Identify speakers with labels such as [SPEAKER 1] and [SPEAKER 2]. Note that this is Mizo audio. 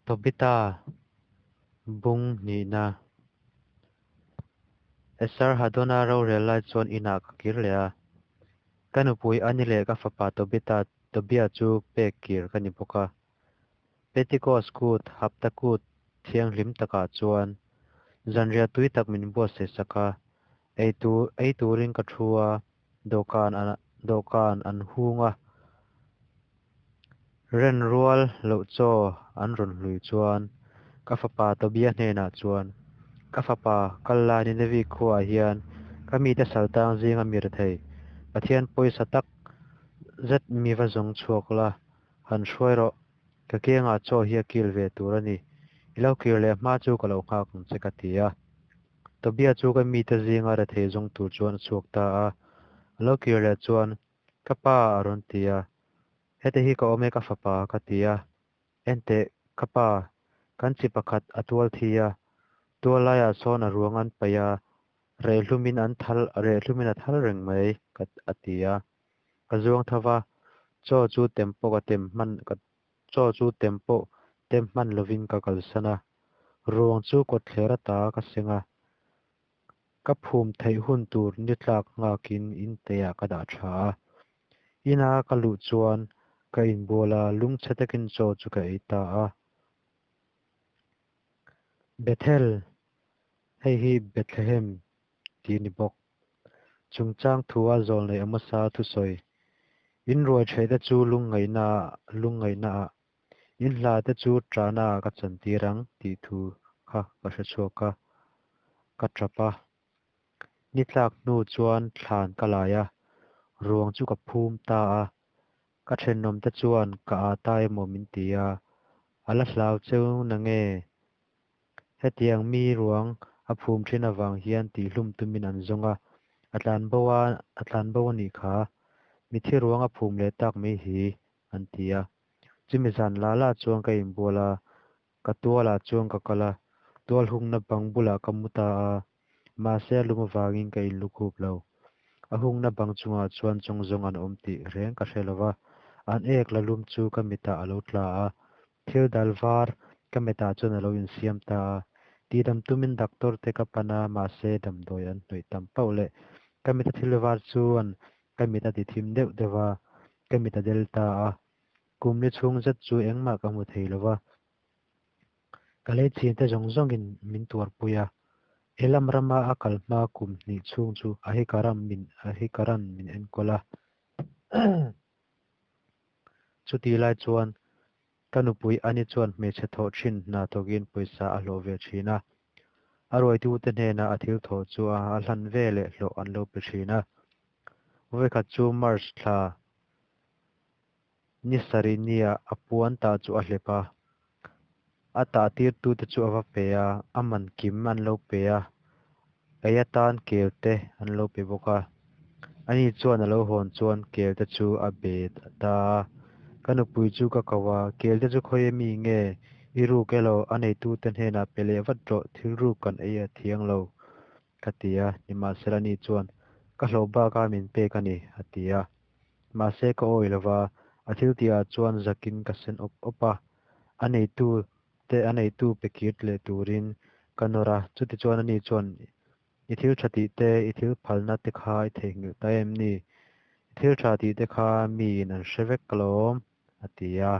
[SPEAKER 1] Tobita bung hnihna Esarhadona rorel lai chuan inah ka kir leh a. Ka nupui Ani leh ka fapa Tobita Tobia chu pek kir ka ni bawk a. Pentecost kut, hapta kut thianghlim takah chuan zanriah tui tak min buatsaih sak a. Ei tur ei turin ka thu a, dawhkan dawhkan an hung a. Ren rual loh chaw an rawn hlui chuan ka fapa Tobia hnenah chuan, Ka fapa, kal la Ninevi khuaah hian ka mite saltang zinga mi rethei, Pathian pawisa tak zet mi va zawng chhuak la, han hruai rawh. Ka kiangah chaw hi a kil ve tur a ni. I lo kir leh hma chu ka lo nghak ang che ka ti a. Tobia chu ka mite zinga rethei zawng tur chuan a chhuak ta a. A lo kir leh chuan, Ka pa a rawn ti a. Heti hi ka awm e ka fapa ka ti a, Enteh ka pa, kan chi pakhat a tual thi a, tual laiah sawn a ruang an paih a, rehlumin an thal rehlumin a thal reng mai ka a ti a. Ka zuang tho va, chaw chu tem pawh ka tem hman ka chaw chu tem pawh tem hman lovin ka kalsan a, ruang chu kawtthler ata ka seng a, ka phum theih hun tur ni tlak nghakin inteiah ka dah tha a. Ina ka luh chuan ka inbual a, lungchhe takin chaw chu ka ei ta a. Bethel, hei hi Bethlehem tih a ni bawk. Chungchang thua zawlnei Amosa thusawi, In ruai theihte chu lungngaihna lungngaihnaah, in hlate chu ṭahnaah ka chantir ang tih thu kha ka hre chhuak a, ka ṭap a. Ni tlak hnu chuan thlan ka lai a, ruang chu ka phum ta a. Ka thenawmte chuan ka â ta emaw min ti a, a la hlau cheu nange? Hetiang mi ruang a phum thin avang hian tihhlum tumin an zawng a, a tlanbo a, a tlanbo a nih kha. Mithi ruang a phum leh tak mai hi, an ti a. Chumi zan la la chuan ka inbual a, Ka tualah chuan ka kal a, tual hungna bang bulah ka mu ta a, mahse a lum avangin ka inlu khup lo. A hungna bang chungah chuan chawngzawng an awm tih reng ka hre lo va, an ek la lum chu ka mitah a lo tla a, thil dal var ka metah chuan a lo insiam ta a. Tihdam tumin doctor te ka pan a, mahse damdawi an hnawih tam pauh leh ka mita thil var chuan ka mit a ti thim deuh deuh va, ka mit a del ta a. Kum ni chhung zet chu engmah ka hmu thei lo va, ka lei chinte zawng zawngin min tuarpui a. Elam rama a kal hma kum hnih chhung chu Ahikaram min Ahikaran min enkawl a. Chutih lai chuan ka nupui Ani chuan hmeichhe thawh thin hna thawkin pawisa a hlawh ve thin a. A ruaitute hnenah a thil thawh chu a hlan ve leh hlawh an lo pe thin a. Vawikhat chu March thla Ni sarih nia a puan tah chu a hlep a, a tah tirtute chu a va pe a, a man kim an lo pe a, ei atan kel te an lo pe bawk a. Ani chuan a lo hawn chuan kel te chu a be ta a, Ka nupui chu ka ko a, kel te chu khawi ami nge? I ruk elaw? A neitute hnenah pe leh vat rawh, thil ruk kan ei a thiang lo, ka ti a, nimahsela ani chuan, Ka hlawh baka min pek a ni, a ti a. Mahse ka awi lova, a thil tihah chuan zakin ka sen awp awp a, a neitu te a neitu pe kir leh turin ka nawr a, chutichuan ani chuan I thil tha tih te, i thil phalna te kha i theihnghilh ta em ni? I thil tha tih te kha miin an hre vek alawm, a ti a.